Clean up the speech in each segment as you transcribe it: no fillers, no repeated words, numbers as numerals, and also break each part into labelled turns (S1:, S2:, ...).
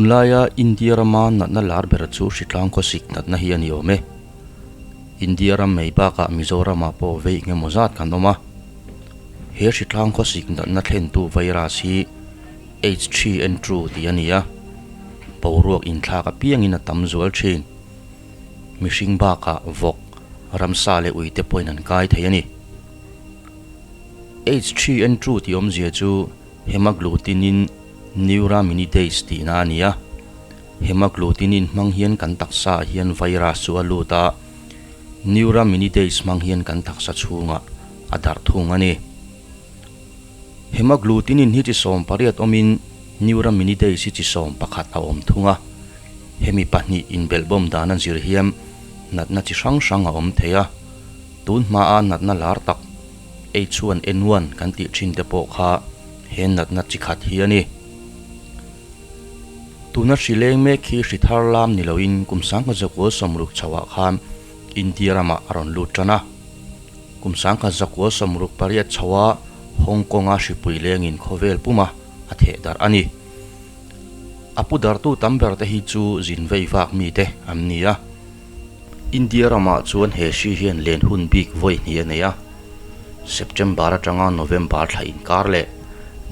S1: Tunlaia India rama natna lar ber chu hritlang khawsik natna hi a ni awm e. India ram mai bakah Mizoramah pawh vei engemaw zat kan awm a. He hritlang khawsik natna thlentu virus hi H3N2 tih a ni a, boruak inthlak apiangin a tam zual thin. Mihring bakah vawk, ramsa leh uite pawhin an kai thei a ni. H3N2 tih awmzia chu Hemagglutinin neuraminidase tihna a ni a. Hemagglutinin hmang hian kan taksaah hian virus chu a lut a, neuraminidase hmang hian kan taksa chhungah a darh thung a ni. Hemagglutinin hi chi 18 awmin neuraminidase hi chi 11 a awm thung a. Hemi pahnih inbelhbawm dan a zir hian natna chi hrang hrang a awm thei a. Tun hmaa natna lar tak H1N1 kan tih thin te pawh kha he natna chi khat hi a ni. Tuna hri leng mek hi hri thar lam ni loin kum 1960 chhoah khan India ramah a rawn lut tan a. Kum 1968 chhoah Hong Kong-a hripui lengin khawvel puma a theh darh a ni. A pu dartu tam ber te hi chu zin vei vak mite an ni a. India ramah chuan he hri hian len hun bik vawi hnih a nei a, September atanga November thla inkar leh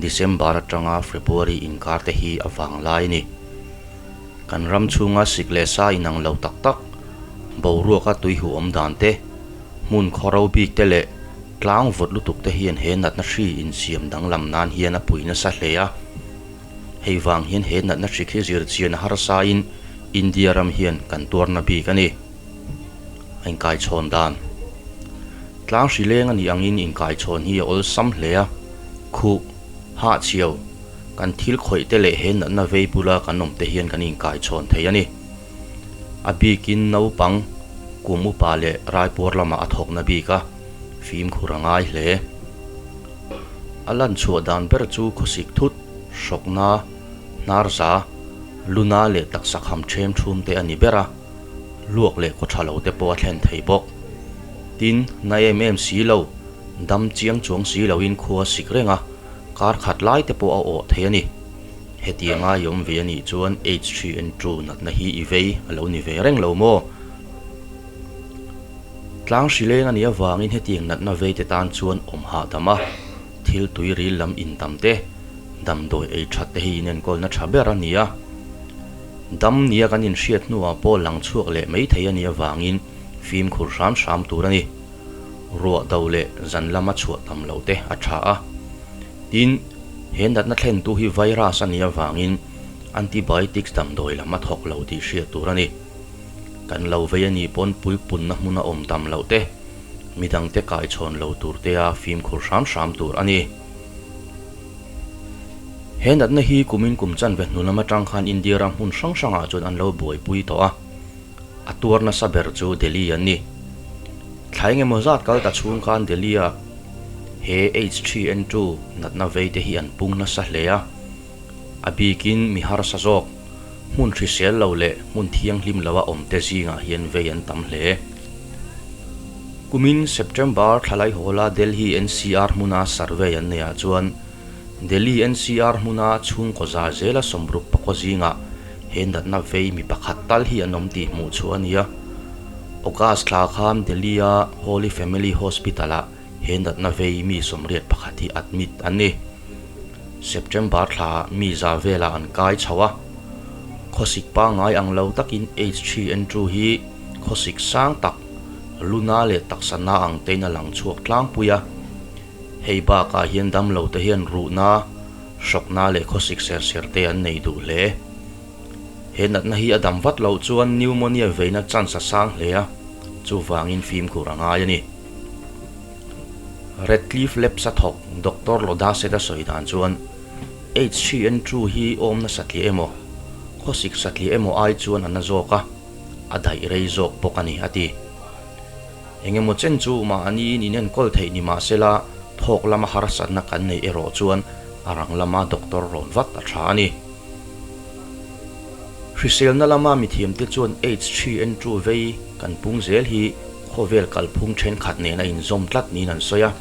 S1: December atanga February inkar te hi a vang lai a ni. Kan ram chhunga sik leh sa inang lo tak tak, boruaka tui huh awm dan te, hmun khawro bik te leh tlang vawt lutuk te hian he natna hri insiam danglam nan hian a pui nasa hle a. Hei vang hian he natna hrik hi zirchian a harsain India ram hian kan tuarna bik a ni. A inkaichhawn dan. Tlang hri leng a nih angin inkaichhawn hi a awlsam hle a, khuh, hahchhiau, kan thil khawih te leh he natna vei bula kan awm te hian kan inkaichhawn thei a ni. A bikin naupang, kum upa leh raipuar lamah a thawkna bik a, fimkhur a ngai hle. A lan chhuah dan ber chu khawsik thut, hrawkna, hnarza, luna leh taksa kham ṭhem ṭhum te a ni ber a, luak leh khaw ṭha lo te pawh a thlen thei bawk. Tin, na em em si lo, dam chiang chuang si loin khua sik reng a, kar khat lai te pawh a awh thei a ni. Hetianga i awm ve a nih chuan H3N2 natna hi i vei a lo ni ve reng lo maw? Tlang hri leng a nih avangin hetiang natna veite tan chuan awm hahdam a, thil tui ril lam intam te, damdawi ei that te hi inenkawlna tha ber a ni a. Dam nia kan inhriat hnuah pawh lang chhuak leh mai thei a nih avangin fimkhur hram hram tur a ni. Ruah do leh zan lama chhuah tam loh te a tha a. Tin, he natna thlentu hi virus a nih avangin antibiotics damdawi lam a thawk lo tih hriat tur a ni. Kan lo vei a nih pawn puipunna hmuna awm tam loh te, midangte kaichhawn lo tur tea fimkhur hram hram tur a ni. He natna hi kumin kum chanve hnu lam atang khan India ram hmun hrang hrangah chuan an lo buaipui tawh a, a tuar nasa ber chu Delhi an ni. Thla engemaw zat kal ta chhung khan Delhi-a he H3N2 natna vei te hi an pung nasa hle a, a bikin mi harsa zawk, Hmun hrisel lo leh hmun thianghlim loa awmte zingah hian vei an tam hle. Kumin September thlalai hawla Delhi NCR hmuna survey an neihah chuan Delhi NCR hmuna chhungkaw za zela 60 pakua zingah he natna vei mi pakhat tal hi an awm tih hmuh chhuah a ni a. August thla khan Delhi-a Holy Family Hospital-ah he natna vei mi 81 hi admit an ni. September thla mi za velah an kai chho a, khawsik pangngai ang lo takin H3N2 hi khawsik sang tak, luna leh taksa na ang tein a lang chhuak tlangpui a. Hei bakah hian damlo te hian ruhna, hrawkna leh khawsik ser ser te an nei duh hle. He natna hi a dam vat loh chuan pneumonia veina chance a sang hle a, chuvangin fimkhur a ngai a ni. Redcliffe Labs a thawk Doctor Lodaseta sawi dan chuan H3N2 hi awmna satliah emaw, khawsik satliah emaw ai chuan a na zawk a, a daih rei zawk bawk a ni, a ti. Engemaw chen chu mahniin inenkawl theih ni mahsela thawk lama harsatna kan neih erawh chuan a rang lama doctor rawn vat a tha a ni. Hriselna lama mithiamte chuan H3N2 vei kan pung zel hi Khawvel kalphung thenkhat nen a inzawm tlat niin an sawi a.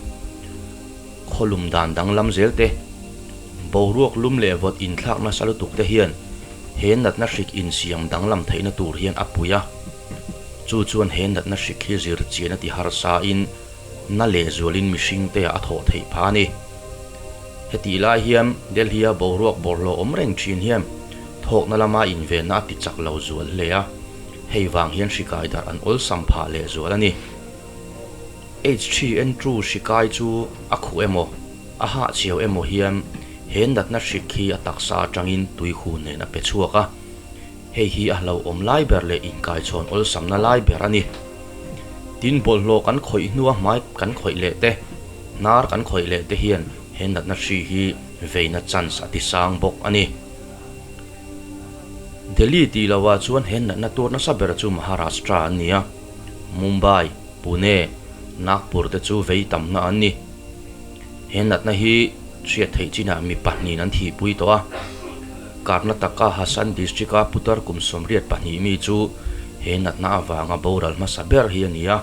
S1: Khawlum dan danglam zel te, boruak lum leh vawt inthlak nasa lutuk te hian He natna hrik insiam danglam theihna tur hian a pui a, chu chuan he natna hrik hi zir chian a ti harsain na lehzualin mihringte ah a thawh theih phah a ni. Hetih lai hian Delhi-a boruak bawlhhlawh awm reng thin hian thawkna lama invenna a ti chak lo zual hle a, hei vang hian hri kai darh an awlsam phah lehzual a ni. H3N2 hri kai chu a khuh emaw, a hahchhiau emaw hian he natna hrik hi a taksa atangin tuihu nen a pe chhuak a, hei hi a hlauhawm lai ber leh inkaichhawn awlsamna lai ber a ni. Tin, bawlhhlawh kan khawih hnua hmai kan khawih leh te, hnar kan khawih leh te hian he natna hri hi veina chance a ti sang bawk a ni. Delhi tih lohah chuan he natna tur nasa ber chu Maharashtra an ni a, Mumbai, Pune, Nagpur te chu vei tamna an ni. He natna hi hriat theih chinah mi pahnihin an thihpui tawh a. Karnataka Hassan district-a putar kum 82 mi chu he natna avanga boral hmasa ber hi a ni a,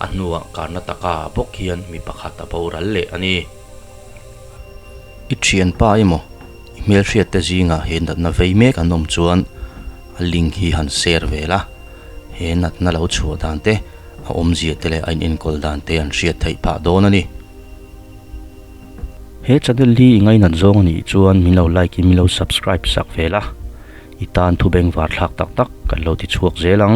S1: a hnuah Karnataka bawk hian mi pakhat a boral leh a ni. I thianpa emaw i hmelhriatte zingah he natna vei mek an awm chuan a link hi han share vel a, he natna lo chhuah dan te, a awmzia te leh a inenkawl dan te an hriat theih phah dawn a ni. He channel hi i ngainat zawng a nih chuan min lo like in min lo subscribe sak vel a, i tan thu bengvar thlak tak tak kan lo ti chhuak zel ang.